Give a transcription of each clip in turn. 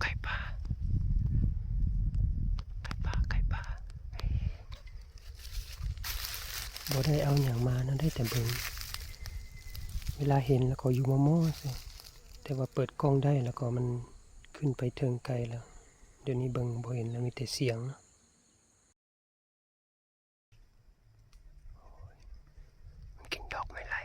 ໄກ່ປ່າ ໄກ່ປ່າ ໄກ່ປ່າ ບໍ່ໄດ້ເອົາຫຍັງມານະ ໄດ້ແຕ່ເບິ່ງ. ເວລາເຫັນແລ້ວກໍຢູ່ມໍ່ໆ ແຕ່ວ່າເປີດກ້ອງໄດ້ແລ້ວກໍມັນຂຶ້ນໄປເທິງໄກແລ້ວ. ດຽວນີ້ເບິ່ງບໍ່ເຫັນແລ້ວ ມີແຕ່ສຽງ. ໂອ້ຍ ມັນກິນດອກໄມ້ໄລ່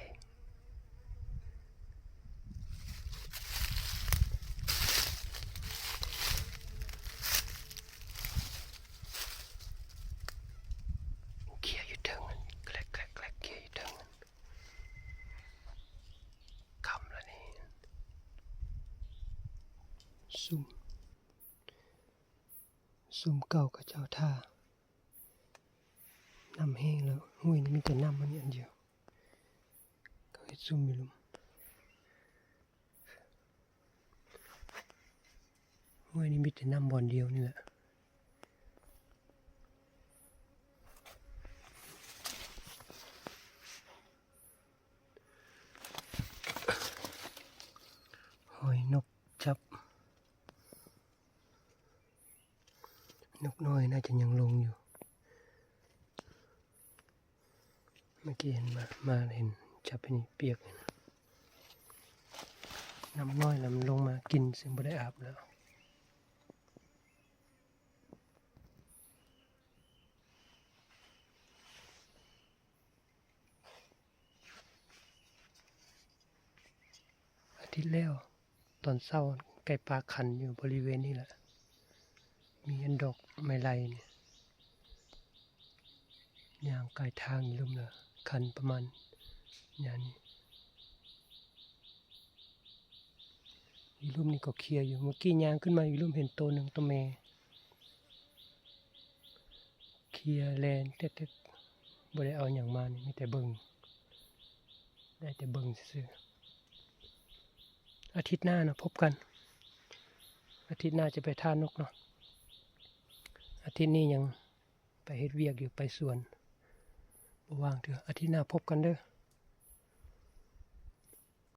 ເຄຍຢູ່ເທິງນັ້ນ ແກລັກໆໆ ເຄຍຢູ່ເທິງນັ້ນ. ຄ່ຳແລ້ວນີ້ ຊຸມ ຊຸມເກົ່າເຂົາເຈົ້າຖ້າ ນ້ຳແຫ້ງແລ້ວ ຫ້ວຍນີ້ມີແຕ່ນ້ຳອັນນີ້ອັນດຽວ ເຂົາເຮັດຊຸມຢູ່ລຸ່ມ ຫ້ວຍນີ້ມີແຕ່ນ້ຳບ່ອນດຽວນີ້ແຫຼະ. ຮອຍນົກຈັບ ນົກນ້ອຍໜ້າຈະຍັງລົງຢູ່ ເມື່ອກີ້ເຫັນມາ ມາເຫັນຈັບອັນນີ້ປຽກ ນ້ຳນ້ອຍລະມັນລົງມາກິນ ເຊິ່ງບໍ່ໄດ້ອາບແລ້ວ. ອາທິດແລ້ວຕອນເຊົ້າ ໄກ່ປ່າຂັນຢູ່ບໍລິເວນນີ້ແຫຼະ ມີອັນດອກໄມ້ໄລ່ນີ້ ຍ່າງກາຍທາງຢູ່ລຸ່ມນະ ຂັນປະມານຫຍ້ານີ້ ຢູ່ລຸ່ມນີ້ກໍເຄຍຢູ່. ເມື່ອກີ້ຍ່າງຂຶ້ນມາຢູ່ລຸ່ມເຫັນໂຕໜຶ່ງ ໂຕແມ່ ເຄຍແລ່ນແຕກໆ ບໍ່ໄດ້ເອົາຫຍັງມານີ້ ມີແຕ່ເບິ່ງ ໄດ້ແຕ່ເບິ່ງຊື່ໆ. ອາທິດໜ້າເນາະ ພົບກັນ ອາທິດໜ້າຈະໄປທ່ານົກເນາະ. ອາທິດນີ້ຍັງໄປເຮັດວຽກຢູ່ ໄປສວນ ບໍ່ວ່າງເທື່ອ. ອາທິດໜ້າພົບກັນເດີ້.